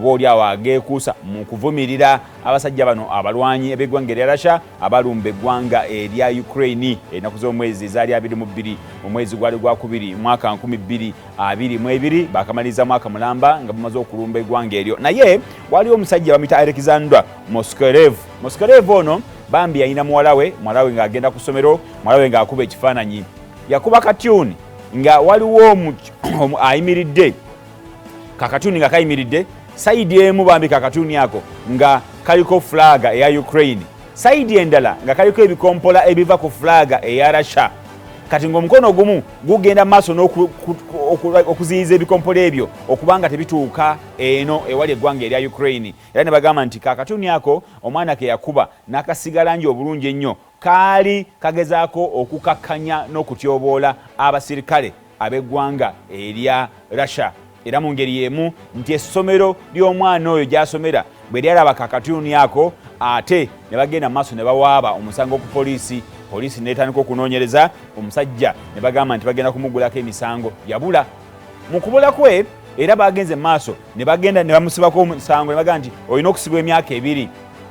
Oba oli awo ageekuusa mu kuvumirira abasajja bano abalwanyi ab'eggwanga erya Russia abalumba eggwanga erya Ukraine ennaku z'omwezi ezaali 22 mu mwezi gwali gwakubiri mwaka 2022. Bakamaliriza mwaka mulamba nga bamaze okulumba eggwanga eryo. Naye waliwo omusajja bamuyita Alexander Moskarev. Moskarev ono bambi yalina muwala we, muwala we ng'agenda ku ssomero, muwala we ng'akuba ekifaananyi. Yakuba katyuni nga waliwo ayimiridde, kakatuni nga kayimiridde side emu. Bambi kakatuni ako nga kaliko flag eya Ukraine, side endala nga kaliko ebikompola ebiva ku flag eya Russia. Kati ng'omukono ogumu gugenda maaso okuziyiza ebikompola ebyo okubanga tebituuka eno ewali eggwanga erya Ukraine. Era ne bagamba nti kakatuni ako omwana ke yakuba n'akasiga langi obulungi ennyo kaali kagezaako okukakkanya n'okutyoboola abasirikale ab'eggwanga erya Russia. Era mu ngeri y'emu nti essomero ly'omwana oyo gy'asomera bwe lyalaba kakatuni ako, ate ne bagenda mu maaso ne bawaaba omusango ku poliisi. Poliisi netandika okunoonyereza omusajja ne bagamba nti bagenda kumugulako emisango. Yabula. Mu kubula kwe era bagenze maaso ne bagenda ne bamusibako omusango, ne bagamba nti olina okusibwa emyaka 2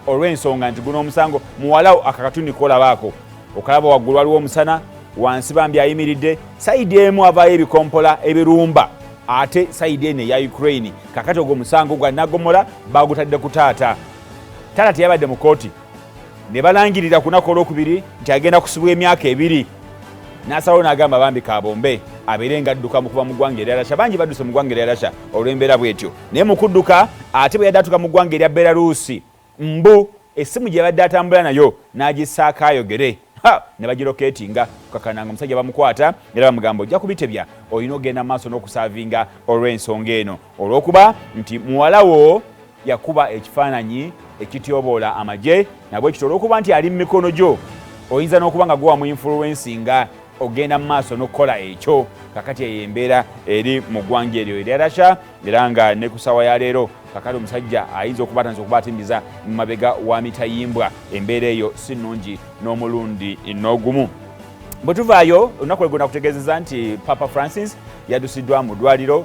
olw'ensonga nti guno omusango muwalawo akakatuni kolabaako okalaba waggulu waliwo omusana, wansi bambi ayimiridde, side emu avaayo ebikompola ebirumba, ate side eno eya Ukraine. Kakati ogwo omusango gwa nagomola bagutadde ku taata. Taata teyabadde mu kooti, ne balangirira ku lunaku olwokubiri nti agenda kusibwa emyaka 2. N'asalawo n'agamba bambi kabombe abeere nga adduka mu kuva mu ggwanga erya Russia. Bangi badduse mu ggwanga erya Russia olw'embeera bw'etyo. Naye mu kudduka ate bwe yadde atuuka mu ggwanga erya Belarusi, mbu essimu gye yabadde atambula nayo n'agissaako ayogere ne bagiroketinga kukakananga omusajja bamukwata era bamugamba ojja kubitebya, olina ogenda maaso n'okusaavinga olw'ensonga eno, olw'okuba nti muwala wo yakuba ekifaananyi ekityoboola amagye. Nabwe kityo olw'okuba nti ali mu mikono gyo, oyinza n'okuba nga gwe wamu influencinga ogenda mu maaso n'okukola ekyo. Kakati eyo embeera eri mu ggwanga eryo erya Russia. Era nga ne ku ssaawa ya leero kakati omusajja ayinza okuba atandise okuba atimbiza mu mabega wa mitayimbwa. Embeera eyo si nnungi n'omulundi n'ogumu. Bwe tuvaayo olunaku lwegona kutegeezeza nti Papa Francis yaddusiddwa mu ddwaliro.